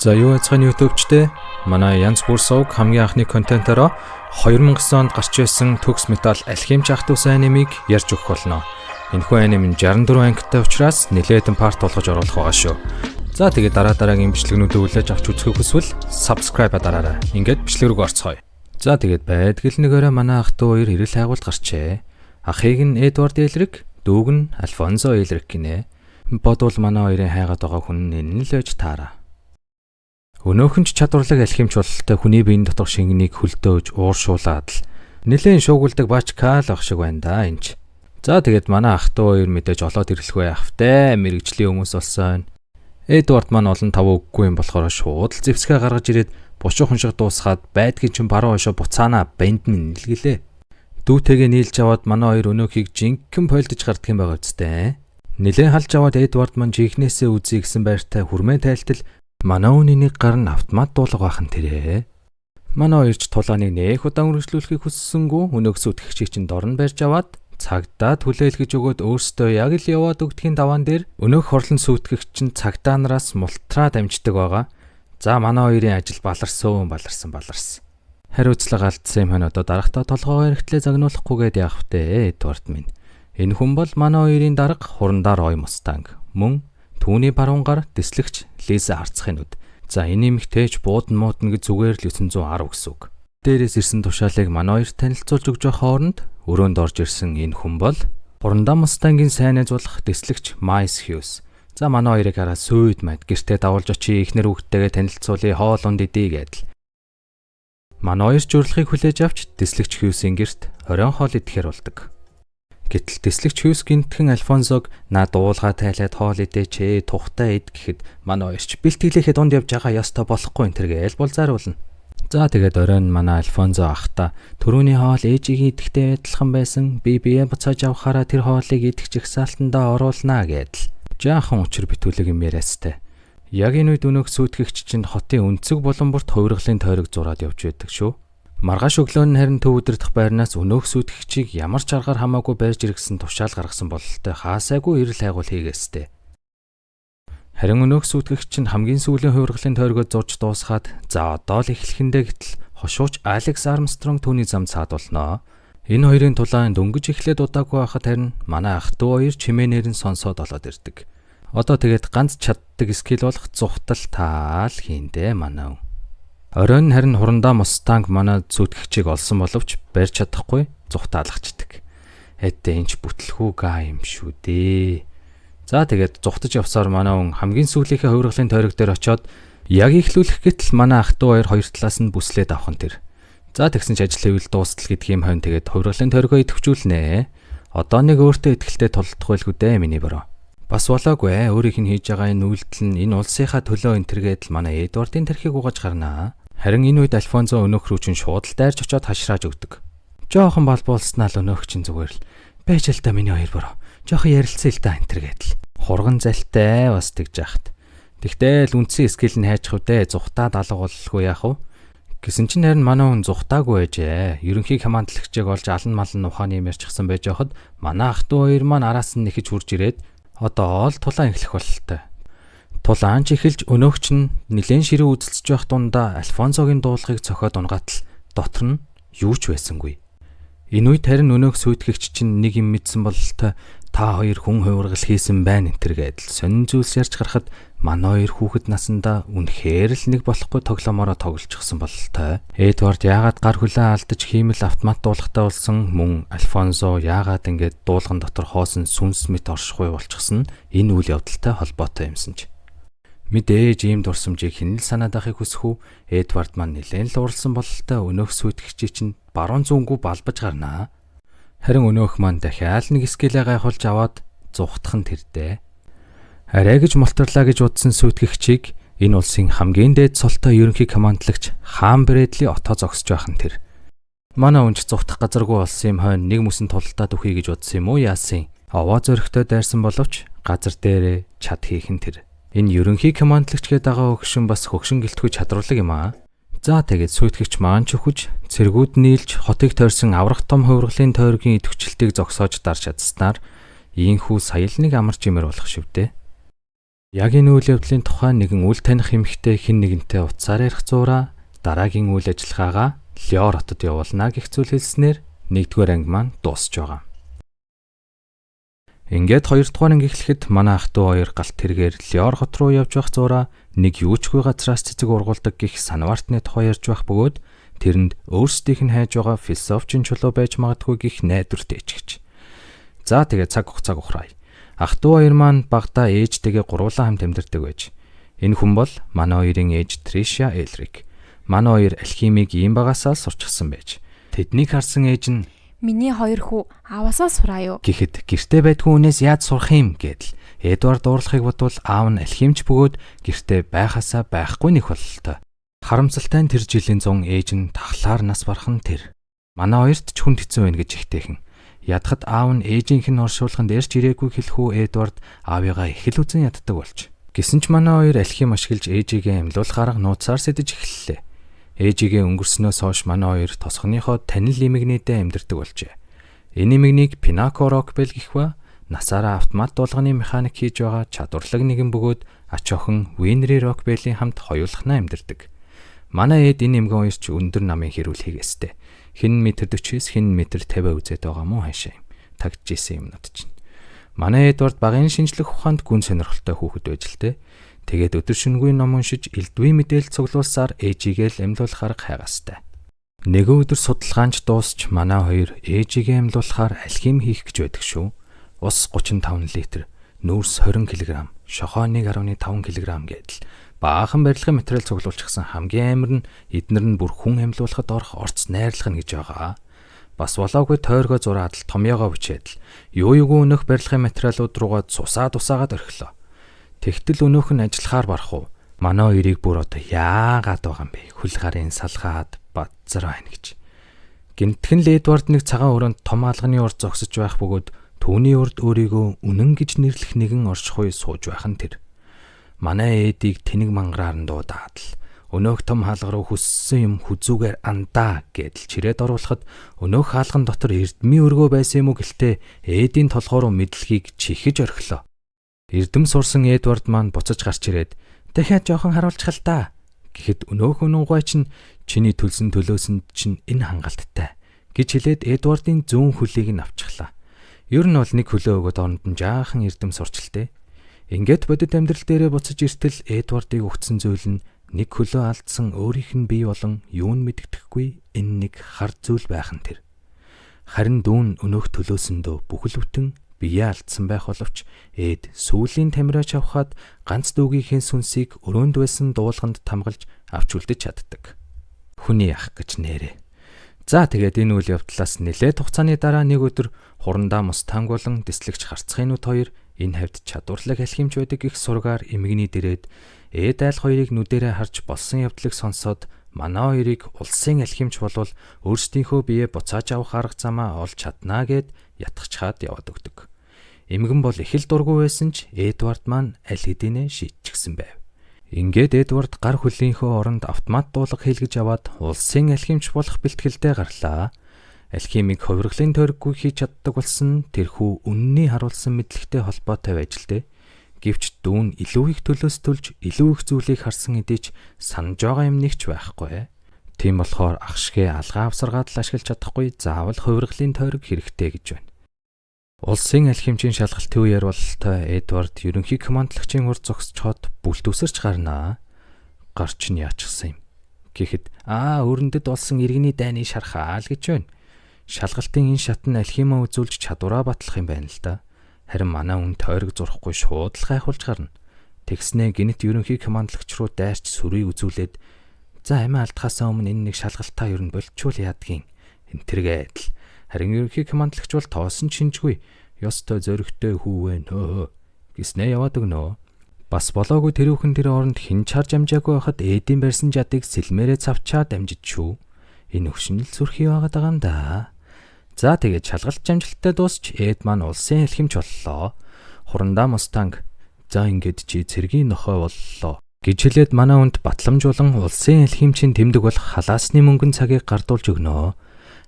За, юу яцхан YouTube-чтэй, манай янз бүр сувг хамгийн анхны контентороо 2009 онд гарч ирсэн төгс металл алхимч ах дүүс анимыг ярьж өгөх болно. Энэхүү аним нь 64 ангитай учраас нэлээдэн part болгож оруулах байгаа шүү. За, тэгээд дараа дараагийн бичлэгнүүдээ хүлээж авч үзэхийг хүсвэл subscribe дараарай. Ингээд бичлэг рүү орцгоё. За, тэгээд байдгал нэг орой манай ах дүү хоёр эрэл хайгуулд гарчээ. Ахыг нь Эдвард Элрик, дүүг нь Альфонсо Элрик гинэ. Бодвол манай хоёрын хайгаад байгаа хүн нь энэ л байж таараа. Өнөөхөн ч чадварлаг алхимч бололтой хүний биеийн доторх шингэнийг хөлдөөж ууршуулад л нэлээн шуугуулдаг бачка л ах шиг байна да энэ ч. За, тэгээд манай ах дүү хоёр мэдээж олоод ирэхлгүй яах вэ? Мэргэжлийн хүмүүс болсон. Эдвард маань олон тав үггүй юм болохоор шууд л зэвсгээ гаргаж ирээд бушуухан шиг дуусгаад байдгийн чинь баруун хошоо буцаана бэнд минь нэлгэлээ. Дүүтэйгээ нийлж аваад манай хоёр өнөөхийг жинхэнэ пойлдож гарддаг юм байгаа үстэй. Нилээн халж аваад Эдвард маань жинхнээсээ үзье гэсэн байртай хүрмээ тайлтал манай үүний нэг гар нь автомат дуулга байх нь тэрэ. Манай хоёрч тулааныг нэх удаан үргэлжлүүлэхийг хүссэнгүй, өнөөх сүйтгэгчийг чинь дорн барьж аваад цагдаа түлээл гэж өгөөд өөртөө яг л яваад өгдхийн даваан дээр өнөөх хорлон сүйтгэгч чинь цагдаа нараас мултраа дамждаг байгаа. За, манай хоёрын ажил баларсан, баларсан, баларсан. Хариуцлага алдсан юм хан одоо дарахтаа толгоогоо эргэтлээ загнуулахгүйгээд яах вэ, Эдвард минь. Энэ хүн бол манай хоёрын дарга хурандаа Рой Мустанг. Мөн түүний баруун гар дэслэгч Лиза харцахын нүд. За, энэ эмэгтэйч буудан муудна гэж зүгээр л 910 гэсэн үг. Дээрээс ирсэн тушаалыг манай хоёр танилцуулж өгч байгаа хооронд өрөөнд орж ирсэн энэ хүн бол хурандаа Мустангийн сайн найз болох дэслэгч Майс Хьюз. За, манай хоёрыг хараа сүйд мад гэртээ дагуулж очие, эхнэр хүүхдтэйгээ танилцуулъя, хоол унд идэ гэдэл. Манай хоёр ч урилгыг хүлээж авч дэслэгч Хьюзийн гэрт оройн хоол идэхээр болдог. Гэтэл дэслэгч Хьюз гинтхэн Альфонсог наа дуулгаа тайлаад хоол идээч ээ, тухтай ид гэхэд манай хоёрч бэлтгэлийнхээ дунд явж байгаа ёстой болохгүй энэ төр гээл бол заруулна. За, тэгээд оройн манай Альфонсо ахта түрүүний хоол ээжигийн идэхтэй адилхан байсан. Би бие буцааж авахаараа тэр хоолыг идэх жагсаалтандаа оруулнаа гэдэл. Жаахан учир битүүлэг юм яриастай. Яг энэ үед өнөөх сүйтгэгч чинь хотын өнцөг булан бүрт хувиргалын тойрог зураад явж байдаг шүү. Маргааш өглөө нь харин төв удирдах байрнаас өнөөх сүйтгэгчийг ямар ч аргаар хамаагүй барьж иргэсэн тушаал гаргасан бололтой хаасайгүй эрэл хайгуул хийгээстэй. Харин өнөөх сүйтгэгч чинь хамгийн сүүлийн хувиргалын тойргоо зурж дуусгаад за одоо л эхлэхэндээ гэтэл хошууч Алекс Армстронг түүний зам цаадуулнаа. Энэ хоёрын тулаан дөнгөж эхлээд удаагүй байхад харин манай ах дүү хоёр чимээнээр нь сонсоод олоод ирдэг. Одоо тэгээд ганц чаддаг skill болох зүхтал таал хийндэ манай. Оройн нь харин хурандаа Мустанг манай сүйтгэгчийг олсон боловч барьж чадахгүй зүхтаалгачдаг. Эдээ энч бүтлэхүү га юм шүү дээ. За, тэгээд зүхтаж явсаар манай хүн хамгийн сүүлийнхээ хувиргалын тойрог дээр очиод яг эхлүүлэх гэтэл манай ах дүү хоёр хоёр талаас нь бүслээд авах нь тэр. За, тэгсэн ч ажил хийвэл дуустал гэдэг юм хойно тэгээд хувиргалын тойрогоо идэвхжүүлнэ. Одоо нэг өөртөө ихтэй тулдах байлгүй дээ, миний bro. Бас болоогүй, өөрийнх нь хийж байгаа энэ үйлдэл нь энэ улсынхаа төлөө энэ төргээд л манай Эдвардын тэрхийг угааж гарнаа. Харин энэ үед Альфонсо өнөөх рүү чинь шууд л дайрч очиод хашрааж өгдөг. Жоохон балбуулснаа л өнөөх чинь зүгээр л байж л та, миний хоёр bro. Жоохон ярилцъя л та энэ төр гэдэл. Хурган залтай бас тэгж яхад. Тэгтэл үндсэн skill нь хайчих үдэ, зүхтаад алга боллгүй яах вэ? Гэсэн чинь харин манай хүн зүхтаагүй байжээ. Ерөнхий командлагчийг олж алан малан ухааны юм ярьчихсан байж байхад манай ах дүү хоёр маань араас нь нэхэж хурж ирээд одоо ол тулаан эхлэх бололтой. Тулаан ч эхэлж өнөөгч нь нилээн ширээ үзэлцэж байх дундаа Альфонсогийн дуулгыг цохиод унгаатал дотор нь юу ч байсангүй. Энэ үед харин өнөөх сүйтгэгч чинь нэг юм мэдсэн бололтой та хоёр хүн хувиргал хийсэн байна энэ төр гэдэл сонин зүйлс ярьж гарахад манай хоёр хүүхэд насандаа үнэхээр л нэг болохгүй тоглоомороо тоглолцсон бололтой. Эдвард яагаад гар хүлээ алдаж хиймэл автомат дуулгатай болсон, мөн Альфонсо яагаад ингэж дуулган дотор хоосон сүнс мэт оршихгүй болчихсон энэ үйл явдалтай холбоотой юмсан ч. Мэдээж ийм дурсамжийг хэн л санаад байхыг хүсэх үү? Эдвард маань нэлээд л уурлсан бололтой өнөөх сүйтгэгчийг чинь баруун зүүнгүү балбаж гарнаа. Харин өнөөх маань дахиад нэг skill ээ гайхуулж аваад зүхтах нь тэрдээ. Арай гэж мултарлаа гэж удсан сүйтгэгчийг энэ улсын хамгийн дээд султай ерөнхий командлагч Хаан Брэдли отоо зогсож байх нь тэр. Манай үнч зүхтах газаргүй болсон юм хойно нэг мөсөн тултаад үхье гэж бодсон юм уу яасан? Овоо зөрөгтэй дайрсан боловч газар дээрээ чад хийх нь тэр. Энэ ерөнхий командлагч гэдэг байгаа хөгшин бас хөгшин гэлтгүй чадварлаг юм аа. За, тэгээд сүйтгэгч маань ч үхэж, цэргүүд нийлж хотыг тойрсон аврах том хувиргалын тойргийн идэвхжлтийг зогсоож дарж чадсанаар ийхүү сая л нэг амар жимэр болох шивдээ. Яг энэ үйл явдлын тухай нэгэн үл таних эмэгтэй хэн нэгэнтэй утсаар ярих зуураа дараагийн үйл ажиллагаагаа Леор хотод явуулна гэх зүйл хэлснээр 1-р анги маань дуусч байгаа. Ингээд 2-р анги эхлэхэд манай ах トゥ хоёр галт тэргээр Леор хот руу явж байх зуураа нэг юучгүй газраас цэцэг ургуулдаг гэх санвартны тухай ярьж байх бөгөөд тэрэнд өөрсдийнх нь хайж байгаа философчин чулуу байж магадгүй гэх найдвартай ичгэж. За тэгээ цаг хугацааг ухраая. Ах トゥ хоёр маань багадаа ээжтэйгээ гурвуулан хамт амьдардаг байж. Энэ хүн бол манай хоёрын ээж Триша Элрик. Манай хоёр алхимийг ийм багасаа сурчсан байж. Тэднийг харсан ээж нь Миний хоёр хүү ааваасаа сураа юу? Гэхэд гэртээ байдгүй үнээс яаж сурах юм гэдэл. Эдвард уурлахыг бодвол аав нь алхимч бөгөөд гэртээ байхасаа байхгүй нэг бололтой. Харамсалтай нь тэр жилийн зун ээж нь тахлаар нас барах нь тэр. Манай хоёрт ч хүнд хэцүү байна гэж ихтэйхэн. Ядахад аав нь ээжийнх нь оршуулганд эрч ирээгүй хэлэхүү Эдвард аавыгаа их л үзэн яддаг болж. Гэсэн ч манай хоёр алхим ашиглаж ээжигээ амьлуулах арга нууцаар сэдэж эхэллээ. Ээжигээ өнгөрснөөс хойш манай хоёр тосгоныхоо танил эмэгнийдээ амьдардаг болжээ. Энэ эмэгнийг Пинако Рокбел гэх ба насаараа автомат дуулганы механик хийж байгаа чадварлаг нэгэн бөгөөд ач охин Винри Рокбелийн хамт хоёулахнаа амьдардаг. Манай ээд энэ эмгэн хоёр ч өндөр намын хэрүүл хийгээстэй. Хэн метр 40-с хэн метр 50 үзээд байгаа мó хаашаа юм. Тагжижсэн юмнууд чинь. Манай Эдвард багын шинжлэх ухаанд гүн сонирхолтой хүүхэд байж л тээ. Тэгээд өдөр шөнөгүй ном уншиж элдвийн мэдээлэл цуглуулсаар ээжигээ л амьлуулах арга хайгаастай. Нэгэн өдөр судалгаанч дуусч манай хоёр ээжигээ амьлуулахаар алхим хийх гэж байдаг шүү. Ус 35 литр, нүүрс 20 кг, шохоо 1.5 кг гэдэл баахан барилгын материал цуглуулчихсан хамгийн амар нь эднэр нь бүр хүн амьлуулахад орох орц найрлах нь гэж байгаа. Бас болоогүй тойргоо зураад л томьёогоо бичээд л юу юугүй өнөөх барилгын материалууд руугаа цусаа тусаагаад орхилоо. Тэгтэл өнөөх нь ажиллахаар барах уу? Манай хоёрыг бүр одоо яагаад байгаа юм бэ? Хөл гарын салгаад бадзар байна гэж. Гинтхэн л Эдвард нэг цагаан өрөөнд том алганы урд зогсож байх бөгөөд түүний урд өөрийгөө үнэн гэж нэрлэх нэгэн оршихуй сууж байх нь тэр. Манай ээдийг тэнэг мангараар нь дуудаад л өнөөх том хаалга руу хүссэн юм хүзүүгээр андаа гэдэл чирээд оруулахад өнөөх хаалган дотор эрдмийн өргөө байсан юм уу гэлтээ ээдийн толгой руу мэдлэгийг чихэж орхилоо. Эрдэм сурсан Эдвард маань буцаж гарч ирээд дахиад жоохон харуулчих л да гэхэд өнөөх үнэн гой чинь чиний төлсөн төлөөсөнд чинь энэ хангалттай гэж хэлээд Эдвардын зүүн хөлийг нь авчихлаа. Ер нь бол нэг хөлөө өгөөд оронд нь жаахан эрдэм сурчлээ. Ингээд бодит амьдрал дээрээ буцаж иртэл Эдвардыг өгцөн зүйл нь нэг хөлөө алдсан өөрийнх нь бие болон юу нь мэддэхгүй энэ нэг хар зүйл байх нь тэр. Харин дүүн өнөөх төлөөсөндөө бүхэл бүтэн биеэ алдсан байх боловч Эд сүүлийн тамираа чавхаад ганц дүүгийнхээ сүнсийг өрөөнд байсан дуулганд тамгалж авч үлдэж чаддаг. Хүний ах гэж нэрээ. За тэгээд энэ үйл явдлаас нэлээд хугацааны дараа нэг өдөр хурандаа Мустанг болон дислэгч харцхийнууд хоёр энэ хавьд чадварлаг алхимч байдаг гэх сургаар эмгэний дэрээд Эд айл хоёрыг нүдэрээ харж болсон явдлыг сонсоод манай хоёрыг улсын алхимч болвол өөрсдийнхөө биеэ буцааж авах арга замаа олж чаднаа гэд ятгчхаад яваад өгдөг. Эмгэн бол их л дургүй байсан ч Эдвард маань аль хэдийнэ шийдчихсэн байв. Ингээд Эдвард гар хөлийнхөө оронд автомат дуулга хийлгэж аваад улсын алхимч болох бэлтгэлдээ гарлаа. Алхимыг хувиргалын тойроггүй хийж чаддаг болсон тэрхүү үнний харуулсан мэдлэгтэй холбоотой байж л дээ. Гэвч дүүн илүү их төлөөс төлж илүү их зүйлийг харсан хэдий ч санаж байгаа юм нэг ч байхгүй. Тийм болохоор ах шигээ алгаа авсаргаад л ашиглаж чадахгүй заавал хувиргалын тойрог хэрэгтэй гэж байна. Улсын алхимчийн шалгалтын үеэр бололтой Эдвард ерөнхий командлагчийн урд зогсцоход бүлт үсэрч гарнаа. Гарч нь яачихсан юм. Гэхэд өрөндөд болсон иргэний дайны шархаа л гэж байна. Шалгалтын энэ шат нь алхимаа үзүүлж чадвараа батлах юм байна л да. Харин манай хүн тойрог зурхгүй шууд л гайхуулж гарна. Тэгснээ гинэт ерөнхий командлагч руу дайрч сүрийг үзүүлээд за амиа алдахаасаа өмнө энэ нэг шалгалтаа ер нь болчвол яадгийн энтергээд л. Харин ерөнхий командлагч бол тоосон чинжгүй. Ёстой зөрөгтэй хүү вэ нөө гэснээ яваад өгнө. Бас болоогүй тэрүүхэн тэр оронд хэн ч харж амжаагүй байхад ээдийн барьсан жадыг сэлмээрээ цавчаад амжиж шүү. Энэ өвшин л зүрхий байгаад байгаа юм да. За тэгээд шалгалт амжилттай дуусч Эд маань улсын алхимч боллоо. Хурандаа Мустанг за ингээд чи цэргийн нохой боллоо гэж хэлээд манай хүнд батламжуулан улсын алхимчийн тэмдэг болох халаасны мөнгөн цагийг гардуулж өгнө.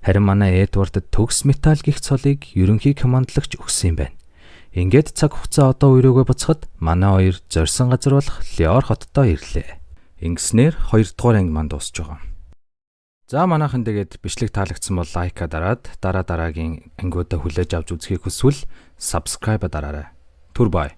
Харин манай Эдвардд төгс металл гих цолыг ерөнхий командлагч өгсөн юм байна. Ингээд цаг хугацаа одоо үерүүгээ буцахад манай хоёр зорьсон газар болох Леор хотдоо ирлээ. Ингэснээр 2 дугаар анги маань дуусж байгаа. За, манайхан, тэгээд бичлэг таалагдсан бол like аа дараад, дараа дараагийн ангиудаа хүлээж авч үзэхийг хүсвэл subscribe дараарай. Түр бай.